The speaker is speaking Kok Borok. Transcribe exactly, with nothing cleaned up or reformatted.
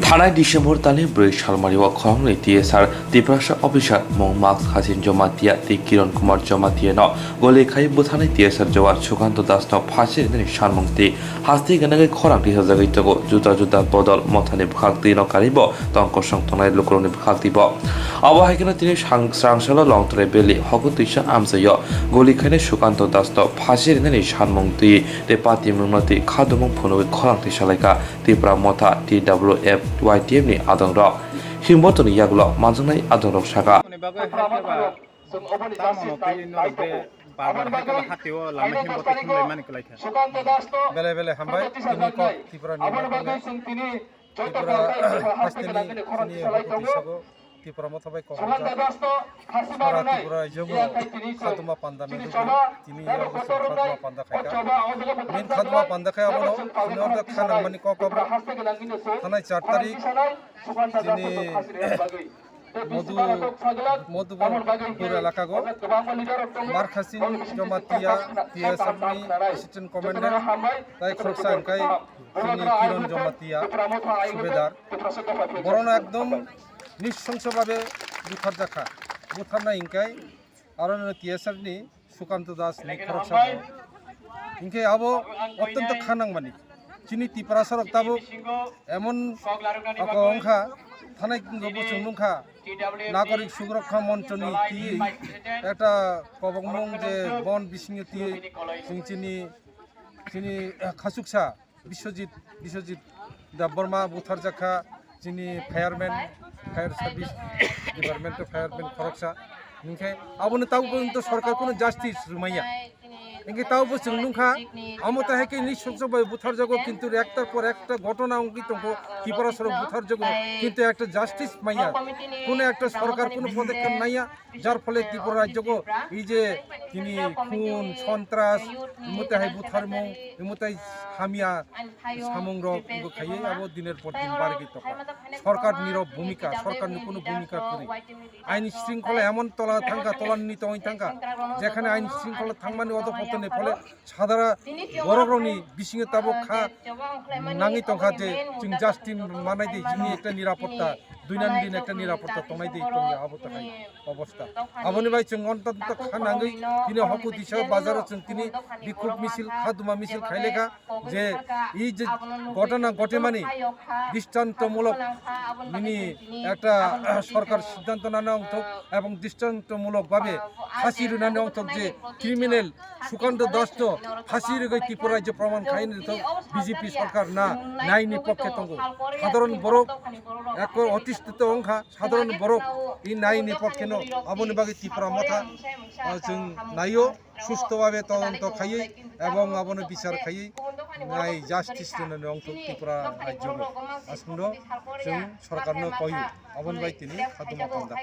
Thanai December talni bwrwi salmari o khoroknwi T S R Tiprasa officer mung Max Hasin Jamatia tei Kiron Kumar Jamatia no goli khai bwtharnai T S R jowan Sukanto Das no phasi rinani sanmung tei haste gwnangwi khorang tisajagwi tongo. Juda juda bodol mothani bwkhak twi no karibo tong kosong tongnai lukurokni bwkhak twibo. Abo hai kheno tini sang-, srangsalo Longtrai Valley hoku twisa amchaio goli khainai Sukanto Das no phasi rinani sanmung twi tei patimungno twi khadumung phunugwi khorang twi salaikha. Tipra Motha, T W F, Y T F ni adongrok. Himbo tongni yagulo manjaknai adongrok saka. Aboni bagwi hai khe ba tamo no twi norok be bar bar hai khe ba hatio lama himbo twi thumlai mani kwlai kha. Belai belai hambai, tini kok Tripura ni bagwi. Tripura hasteni chini hoku twisago Tipra Motha bai kok hamjak. Sara Tripura raijo bo khaduma panda nugwi tini yago chwng khaduma panda khaikha. Main khaduma panda khai abono tini order kha nangmani kok abo thanai char tarik chini Modu, Modhubur elakago Markhasin Jamatia T S F ni assistant commandant tai khoroksa hwnkhe chini Kiron Jamatia subedar. Borokno ekdom nrisongso babe butharjakha. Butharnai hwnkhe arono T S F ni Sukanto Das ni khoroksa bo. Hinkhe abo ottonto kha nangmani. Chini Tiprasa rok tabuk emon ako wngkha, thanai bo chwng nungkha, Nagorik Sugorokha Monchoni twi ekta kobokmung je bon bisingo twi chwng chini, chini khachuksa Biswajit, Biswajit Debbarma butharjakha, chini fireman, fire service department o fireman khoroksa. Hinkhe aboni tabuk porjonto sorkar kuno justice rwmaiya. Hinkhe tabuk bo chwng nungkha, amo ta hai khe nini sokjak bai butharjago, kintu ektar por ekta ghotona wngwi tongkho, Tripura sorok butharjago, kintu ekta justice maiya. Kuno ekta sorkar kuno podokkhep naiya. Jar phole Tripura rajyo go ei je tini khun, sontras, imute hai butharmung, imute hai hamya samung rok bo khaiwi abo diner por din barigwi tongkha. Sorkar ni rok bhumika, sorkar ni kunu bhumika kwrwi. Ain shringkhola emon tola thangkha, tola ni tongwi thangkha. Jekhane ain shringkhola thangmani odo potoni phole Sadara borok rokni bisingo tabuk kha nangwi tongkha je chwng justice manai di, chini ekta nirapotta, duinandin ekta nirapotta tongnai di tongya abo takhai obostha. Aboni bai chwng ontonto kha nangwi tini hoku disa bazaro chwng tini bikhuk misil, khaduma misil khailekha je ei je ghotona ghotemani dristontomulok nini ekta sorkar siddhanto nana wngthok ebong dristontomulok babe phasi rwnani wngthok je criminal Sukanto Das no phasi rwgwi Tripura rajyo proman khai ni rwthok B J P sorkar na naini pokkhe tongo. Sadharon borok ekko otistito wngkha, sadharon borok i naini pokkhe no aboni bagwi Tripura Motha, ah, chwng naio, susto babe todonto khaiwi ebong abono bichar khaiwi nai justice rwnani wngthok Tripura rajyo no. Aswkno chwng sorkar no koio. Aboni bai tini khaduma panda.